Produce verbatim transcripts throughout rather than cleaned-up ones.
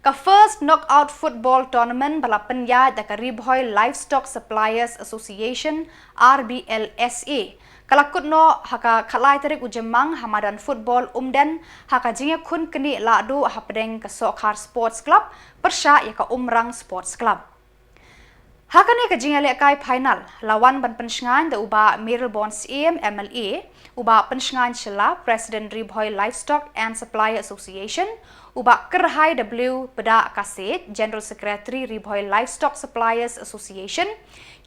A first knockout football tournament ba la pynïaid da ka Ri Bhoi Livestock Suppliers Association, R B L S A, ka la kut noh ha ka khatlai tarik u Jymmang ha madan football Umden, ha ka jingïakhun knieh lahduh hapdeng ka Sohkhar Sports Club pyrshah ïa ka Umrang Sports Club. Ha kane ka jingïalehkai final la wan ban pynshngaiñ da u Bah Mayralborn Syiem, M L A, u Bah Pynshngain Shylla, President Ri Bhoi Livestock and Supplier Association, u Bah Kyrhai W Pdakasiej, General Secretary Ri Bhoi Livestock Suppliers Association,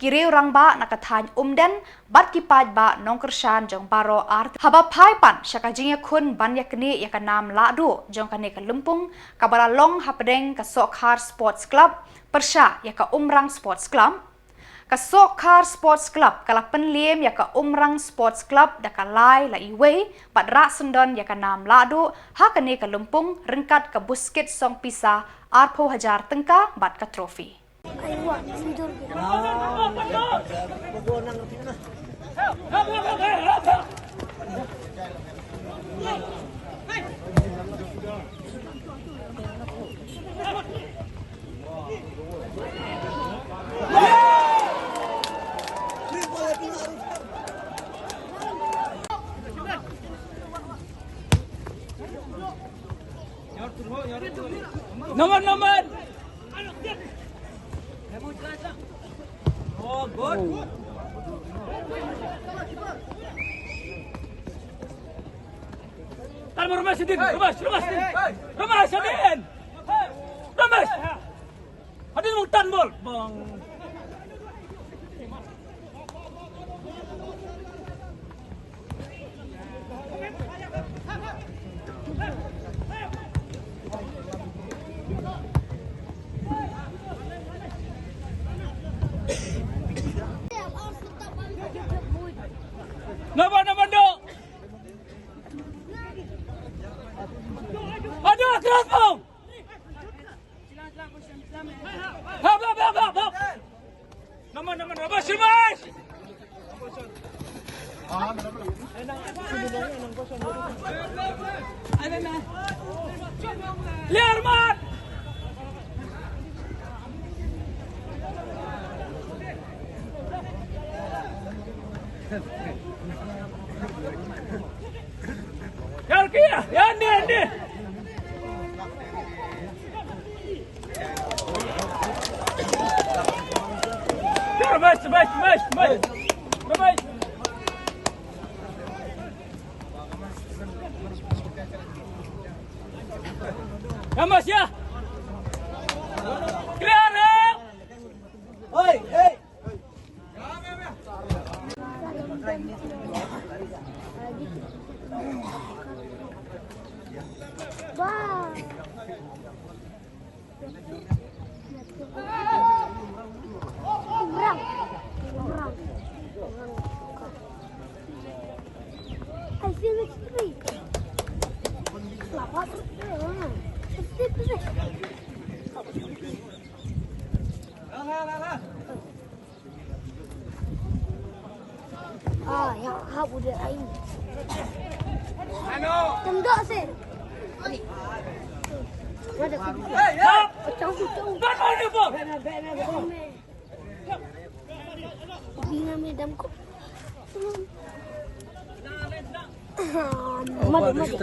ki riew rangbah na ka thaiñ Umden bad ki paidbah nongkyrshan jong baroh ar. Haba phai pat sha ka jingïakhun ban ïaknieh ïa ka nam lahduh jong kane ka lympung kaba la long hapdeng ka Sohkhar Sports Club pyrshah ïa ka Umrang Sports Club, ka Sohkhar Sports Club ka la pynliem ïa ka Umrang Sports Club da ka lai la iwei bad rah syndon ïa ka nam lahduh ha kane ka lympung ryngkat ka buskit song pisa arphew hajar tyngka bad ka trophy. Nomor, nomor. Oh, good. Tan mo, Romesh, din. Romesh, Romesh, din. Romesh, din. Romesh. Hadin mo tan bol. Bang. Naba, naba, do. Ada crossbow. Hap, hap, hap, hap, hap. Naman, naman, naman, smash! Clear, man! Yan, kaya! Yan, yan, yan! Mas, mas, mas, mas! Mas! Ya, mas, ya! Clear, eh! Oi, hey! I feel it's three. Fifty percent. Ah, ya, ha, udah aing. Tendok sih. Ada. Hey, hey. Cau, cau. Bana, bana, bana. Binga me dam ko. Madu, madu.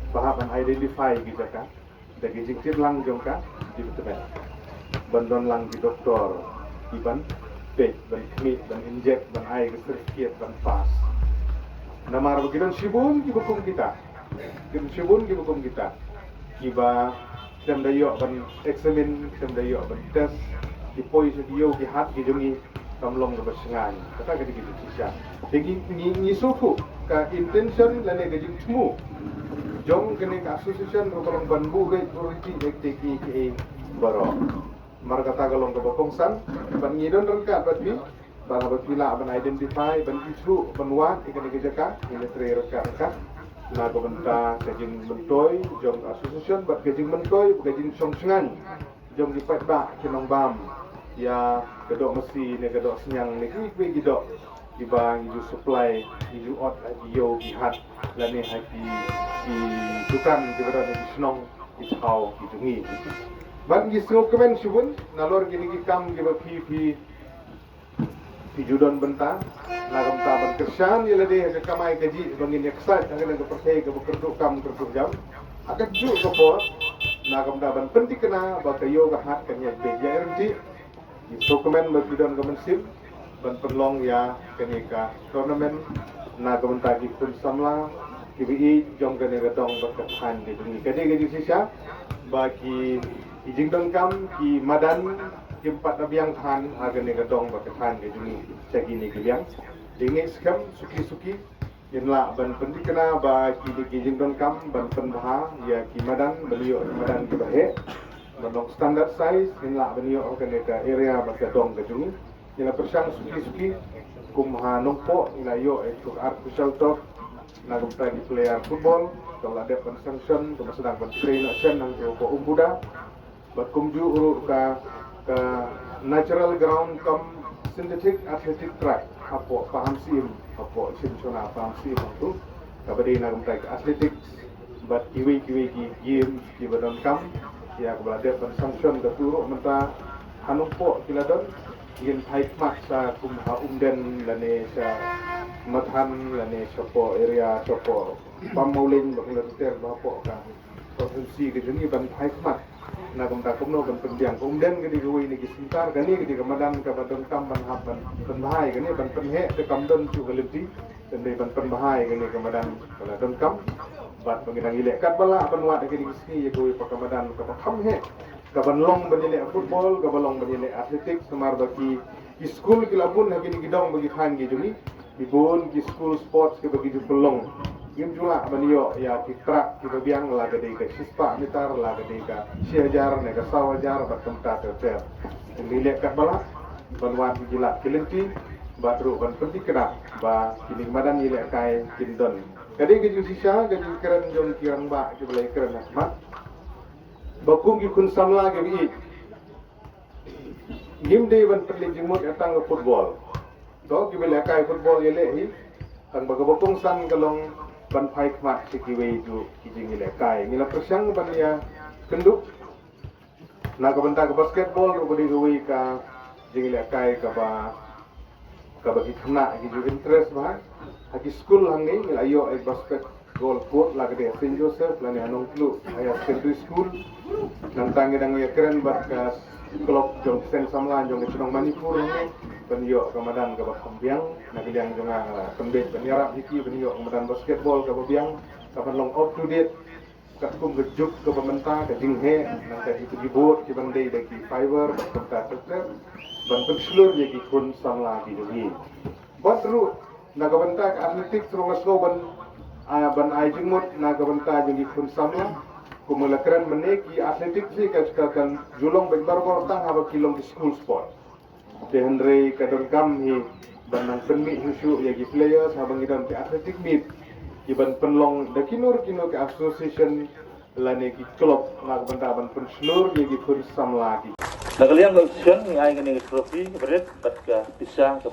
Baha ban identify ki jaka da ki jingkit lang jong ka department. Ban don lang ki doktor ki ban peit, ban khmih, ban inject, ban ai ka certificate, ban pass. Namar ba ki don shibun kiba kum kita. Ki don shibun kiba kum kita. Kiba ki da ïoh ban examine, ki da ïoh ban test, ki poi sha ki ïew ki hat ki jong ngi, kam long kaba shngaiñ. Kata ka dei ka jingshisha. Te ngi, ngi, ngi sngewthuh ka intention lane ka jingthmu jong kane ka association ruh ka long ban buh reit buh riti ïa kita kiei kiei baroh. Namar kata ka long kaba kongsan, bad ngi don ryngkat bad phi, bad haba phi lah ban identify, ban ithuh, ban wad ïa kane ka jaka, ngin ïatrei ryngkat ryngkat na ka bynta ka jingmyntoi jong ka association bad ka jingmyntoi bad ka jingshong shngaiñ jong ki paidbah ki nongbam ïa ka doh masi ne ka doh sniang ne kiwei kiwei ki doh kiba ngi ju supply, ngi ju ot ha ki ïew ki hat lane ha ki, ki dukan kiba don ha ki shnong. ki thaw ki jong ngi. Ban ki sngewkmen shibun nalor kine ki kam kiba phi phi phi ju don bynta. Na ka bynta ban kyrshan ïa lade ha ka kamai kajih ba ngin ïa ksaid ha kane ka pyrthei kaba kyrduh kam kyrduh jam. Ha kajuh ka por na ka bynta ban pynthikna ba ka ïew ka hat kan ïa beit ïa ryntih. Ngi sngewkmen ba phi don ka mynsiem ban pynlong ïa kane ka tournament na ka bynta ki khun samla kiba ïeit jong kane ka dong bad ka thaiñ ka jong ngi. Ka dei ka jingshisha ba ki, ki jingdonkam ki madan kim pat da biang than ha kane ka dong bad ka thaiñ ka jong ngi sha kine ki liang. Dei ngeit skhem suki suki ngin lah ban pynthikna ba kine ki jingdonkam ban pynbha ïa ki madan ban ïoh ki madan kiba heh ban long standard size, ngin lah ban ïoh ha kane ka area bad ka dong ka jong ngi. Ngi la pyrshang suki suki kum ha Nongpoh ngi la ïoh ïa ka artificial turf na ka bynta ki player football kaba la dep ban sanction kaba sdang ban trei noh shen hangto hapoh Umbuda. Bad kumjuh ruh ka, ka natural ground cum synthetic athletic track hapoh Pahamsyiem, hapoh Shynshona Pahamsyiem hangto. Kaba dei na ka bynta ki athletics bad kiwei kiwei ki games kiba donkam ïa kaba la dep ban sanction. Kato ruh mynta ha Nongpoh ki la don, ngin phai khmat sa kum ha Umden lane sha Mathan lane shapoh area shapoh Pam Mawleng ba ki la ter ba hapoh ka constituency ka jong ngi ban phai khmat. Na ka bynta kumno ban pynbiang ka Umden ka dei kawei na ki center, kane ka dei ka madan kaba donkam ban hap ban pynbha ïa kane ban pynheh te kam don shuh ka lynti. Te dei ban pynbha ïa kane ka madan ba la donkam. Bad ba ngi dang ïaleh katba lah ban wad ha kine ki sngi ïa kawei pat ka madan kaba kham heh kaban long ban ïaleh football, kaba long ban ïaleh athletics, namar ba ki, ki skul ki la bun ha kine ki dong bad ki thaiñ ki jong ngi. Ki bun ki school sports kiba ki ju pynlong. Ngim ju lah ban ïoh ïa ki track kiba biang, la ka dei ka shispah meter, la ka dei ka shi hajar ne ka saw hajar bad kumta ter ter. Te ngi leh katba lah ban wad ki lad ki lynti bad ruh ban pynthikna ba kine ki madan ïalehkai kin don. Ka dei ka jingshisha ka jingkren jong ki rangbah kiba la ïakren ha khmat ba kum ki khun samla kiba ïeit ngim dei ban pynleit jingmut ïa tang ka football. To kiba ïalehkai football ïaleh hi, tang ba kaba kongsan ka long ban phai khmat sha kiwei ruh ki jingïalehkai. Ngi la pyrshang ban ïakynduh na ka bynta ka basketball ruh ka dei kawei ka jingïalehkai kaba, kaba ki khynnah ki ju interest bha. Ha ki skul hangne ngi la ïoh ïa ka basketball court, la ka dei ha Saint Joseph lane ha Nongtluh Higher Secondary School. Nangta ngi dang ïakren bad ka club jong ka seng samla jong ka shnong Manipur hangne ban ïoh ka madan kaba kham biang. Na ka liang jong nga nga la pynbeit ban ïarap ïa ki ban ïoh ka madan basketball kaba biang, kaban long up to date katkum ka juk kaba mynta, ka jingheh. Nangta ki, ki board kiban dei da ki fiber bad kumta ter ter ban pynshlur ïa ki khun samla ki jong ngi. Bad ruh na ka bynta ka athletics ruh nga sngew ban, ah, ban ai jingmut na ka bynta jong ki khun samla. Kum la kren mynne, ki athletics hi ka, ka kan ju long beit barabor tang haba ki long ki school sport. Te hynrei ka donkam hi ban nang pynmih shuh shuh ïa ki players haba ngi don ki athletic meet, kiban pynlong da kino kino ki association lane ki club na ka bynta ban pynshlur ïa ki khun samla ki. Na ka liang ka association ngi ai kane ka trophy, ka bret bad ka pisa ka